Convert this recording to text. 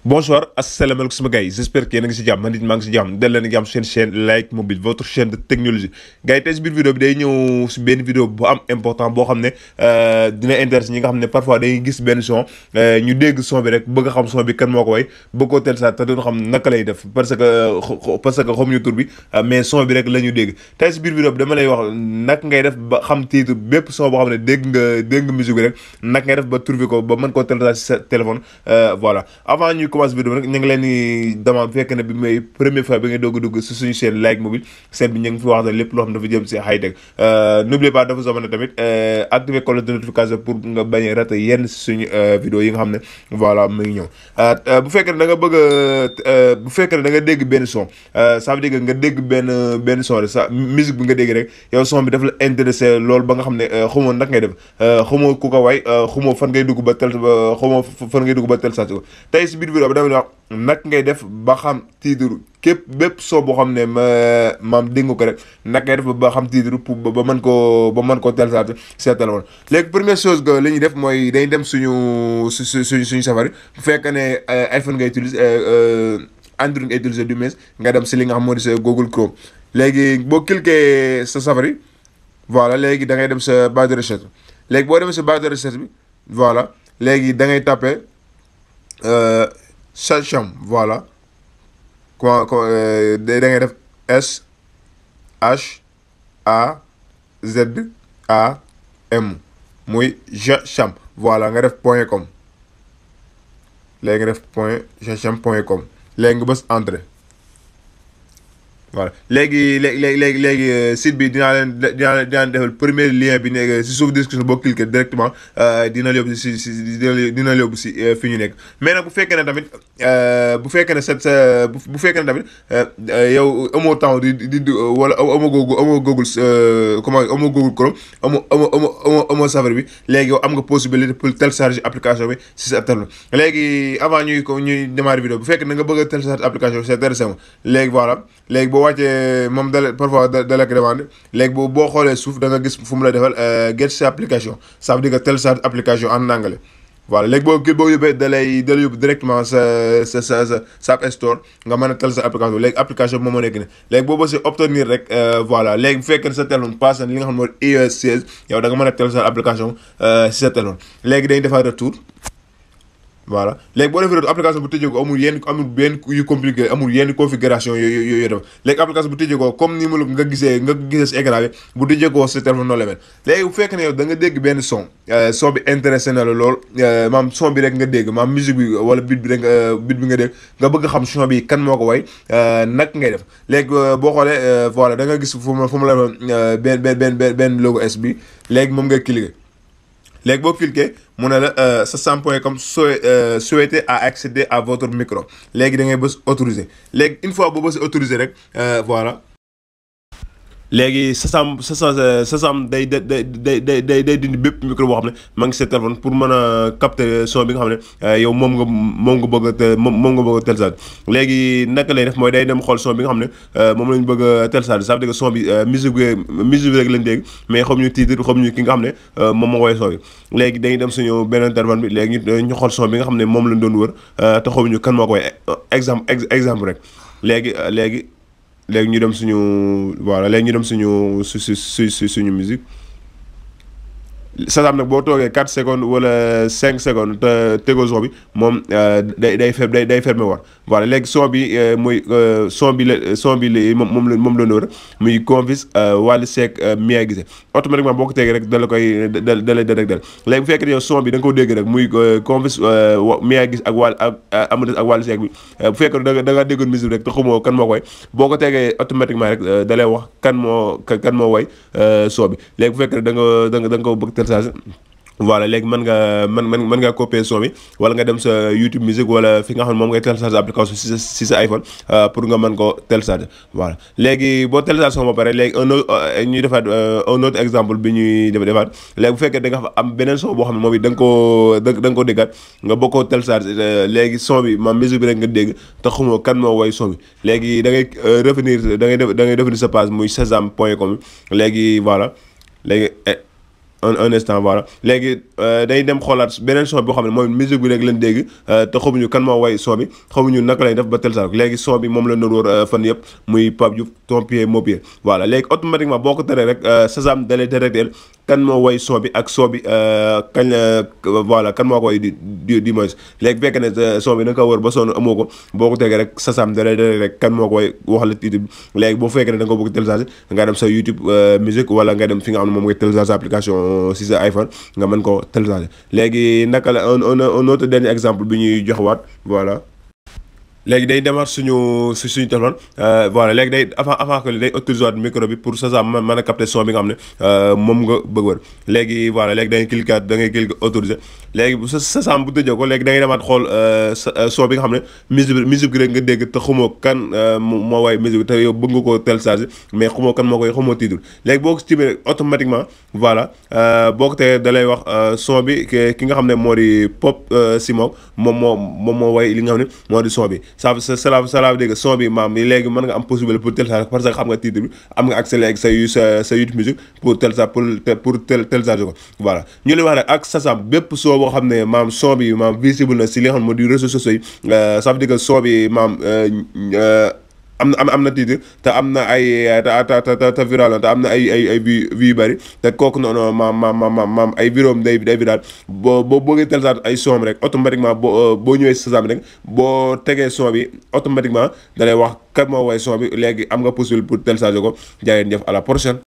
Bonsoir, assalamu alaikum gars, j'espère que yéen a ngi si jàmm man nit maa ngi si jàmm del leen jàmm seen chaîne Like Mobile votre chaîne de technologie gars yi tey si biir vidéo bi day ñëw si benn vidéo bu am important boo xam ne dina intéressé ñi nga xam ne parfois dañuy gis benn son ñu dégg son bi rek bëgg a xam son bi kan moo ko way bëgg koo tel sa te duñu xam naka lay def parce que xamuñu tur bi mais son bi rek la ñu dégg tey si biir vidéo bi dama lay wax naka ngay def ba xam titre bépp son boo xam ne dégg nga musique bi rek naka ngay def ba trouver ko ba mën koo tel sa si sa téléphone voilà avant ñu commence vidéo nag ñu ngi leen di demande bu fekkee ne bi mooy première fois bi nga doog a dugg si suñu chaîne Like Mobile chaîne bi ñu ngi fi wax lépp loo xam dafa jëm si high tech n'oubliez pas dafa somane tamit activer cloche de notification pour nga bañ a rater yenn si suñu vidéo yi nga xam ne voilà mu ngi ñëw bu fekkee ne da nga bëgg a bu fekkee ne da nga dégg benn son ça veut dire que nga dégg benn son rek sa musique bi nga dégg rek yow son bi daf la intéressé loolu ba nga xam ne xamoo nag ngay def xamoo ku ko way xamoo fan ngay dugg ba tel xamoo fan ngay dugg ba tel sa tey si biir vidéo bi dama wax nag ngay def ba xam titre képp bépp son boo xam ne maam dégg nga ko rek nag ngay def ba xam titre pour ba mën koo télécharger sa téléphone léegi première chose que li ñuy def mooy dañuy dem suñu Safari bu fekkee ne iPhone ngay utiliser Android ngay utiliser du moins nga dem si li nga xam moo di sa Google Chrome léegi boo cliquer sa Safari voilà léegi da ngay dem sa barre de recherche léegi boo demee sa barre de recherche bi voilà léegi da ngay tapé Shazam voilà da ngay def SHAZAM muy Shazam voilà nga def .com léegi nga def .shazam.com léegi nga bës entrée voilà léegi site bi dinaa leen defal premier lien bi nekk si suuf description boo cliquer directement dina la yóbbu dina la yóbbu si fi ñu nekk mais nag bu fekkee ne tamit bu fekkee ne tamit yow amoo temps di wala amoo Google comment amoo Google Chrome amoo Safari bi léegi yow am nga possibilité pour télécharger application bi si sa téléphone léegi avant ñuy démarrer vidéo bu fekkee ne nga bëgg a télécharger application bi c'est très simple léegi voilà léegi boo wàccee moom parfois da la ko demande léegi boo xoolee suuf da nga gis fu mu la defal get sa application ça veut dire que télécharge application en anglais voilà léegi boo yóbbee da lay yóbbu directement sa App Store nga mën a télécharge application léegi application bi moom moo nekk ne léegi boo bësee obtenir rek voilà léegi bu fekkee ne sa téléphone passe li nga xam ne mooy iOS 16 yow da nga mën a télécharge application si sa téléphone léegi dañuy defaat retour voilà léegi boo defee application bu tëjee ko amul benn yu compliqué amul yenn configuration yooyu def léegi application bu tëjee ko comme ni mu nga gisee si écran bi bu tëjee ko sa téléphone noonu la mel léegi bu fekkee ne yow da nga dégg benn son bi intéressé na la lool maam son bi rek nga dégg maam musique bi wala beat bi nga dégg nga bëgg xam son bi kan moo ko way nag ngay def léegi boo xoolee voilà da nga gis fu mu la benn logo S bi léegi moom ngay cliquer léegi boo cliquer mu ne la Shazam.com souhaité à accéder à votre micro léegi da ngay bës autoriser léegi une fois boo bës autoriser rek voilà léegi Shazam day dindi bépp micro boo xam ne maa ngi sa téléphone pour mën a capter son bi nga xam ne yow moom nga bëgg a télécharger léegi naka lay def mooy day dem xool son bi nga xam ne moom lañ bëgg a télécharger ça veut dire que son bi musique bi rek lañ dégg mais xam ñu titre xam ñu ki nga xam ne moom moo woy son bi léegi dañuy dem suñu beneen téléphone bi léegi ñu xool son bi nga xam ne moom lañ doon wër te xamuñu kan moo ko woy exemple rek léegi ñu dem suñu voilà léegi ñu dem suñu musique Shazam nag boo toogee 4 secondes wala 5 secondes te tegoo son bi moom day fermé war voilà léegi son bi muy son bi moom la wër muy Confis Wally Seck Mia Guissé automatiquement boo ko tegee rek da lay léegi bu fekkee yow son bi da nga ko dégg rek muy Confis Mia Guissé ak Wally Seck bi bu fekkee da nga déggoon musique rek te xamoo kan moo koy boo ko tegee automatiquement rek da lay wax kan moo woy son bi léegi bu fekkee da nga ko bëgg voilà léegi mën nga copier son bi wala nga dem sa YouTube musique wala fi nga xam ne moom ngay télécharger application si sa iPhone pour nga mën ko télécharger voilà léegi boo télécharger son ba pare léegi ñuy defaat un autre exemple bi ñuy defaat léegi bu fekkee da nga am beneen son boo xam ne moom it da nga ko déggaat nga boo ko télécharger léegi son bi ma musique bi rek nga dégg te xamoo kan moo woy son bi léegi da ngay revenir da ngay revenir sa page muy Shazam.com léegi voilà léegi un instant voilà léegi day dem xoolaat beneen son boo xam ne mooy musique bi rek lañ dégg te xamuñu kan moo way son bi xamuñu naka lay def ba tel sax léegi son bi moom la doon wër fan yëpp muy Pape Diouf ton pied mon pied voilà léegi automatiquement boo ko teree rek Shazam dalay détecter kan moo way son bi ak son bi kañ la voilà kan moo ko way di moins léegi fekk ne son bi na ko wër ba sonn amoo ko boo ko tegee rek Shazam dalay détecter rek kan moo ko way wax la titre bi léegi boo fekkee ne da nga ko bëgg télécharger nga dem sa YouTube musique wala nga dem fi nga xam ne moom ngay télécharger application si sa iPhone nga mën ko télécharger léegi naka la un autre dernier exemple bi ñuy joxwaat voilà léegi day demaat suñu téléphone voilà léegi day avant que day utiliser waat micro bi pour Shazam mën a capter son bi nga xam ne moom nga bëgg wër léegi voilà léegi da ngay cliquer autoriser léegi bu Shazam bu tëjee ko léegi da ngay demaat xool son bi nga xam ne musique bi rek nga dégg te xamoo kan moo way musique bi te yow bëgg nga koo télécharger mais xamoo kan moo koy xamoo titre léegi boo ko stimé automatiquement voilà boo ko tee da lay wax son bi ki nga xam ne moo di Pop Simon moom moo way li nga xam ne moo di son bi cela veut dire que son bi maam léegi mën nga am possibilité pour télécharger parce que xam nga titre bi am nga accès léegi sa YouTube musique pour télécharger ko voilà ñu leen wax rek ak Shazam bépp son boo xam ne maam son bi maam visible na si li nga xam ne moo di réseaux sociaux yi ça veut dire que son bi maam am na titre te am na ay te viral te am na ay vues yu bëri te kooku noonu maam ay virom day viral boo bëggee télécharge ay son rek automatiquement boo ñëwee Shazam rek boo tegee son bi automatiquement da lay wax kat moo way son bi léegi am nga possible pour télécharger ko jaayeen jëf à la prochaine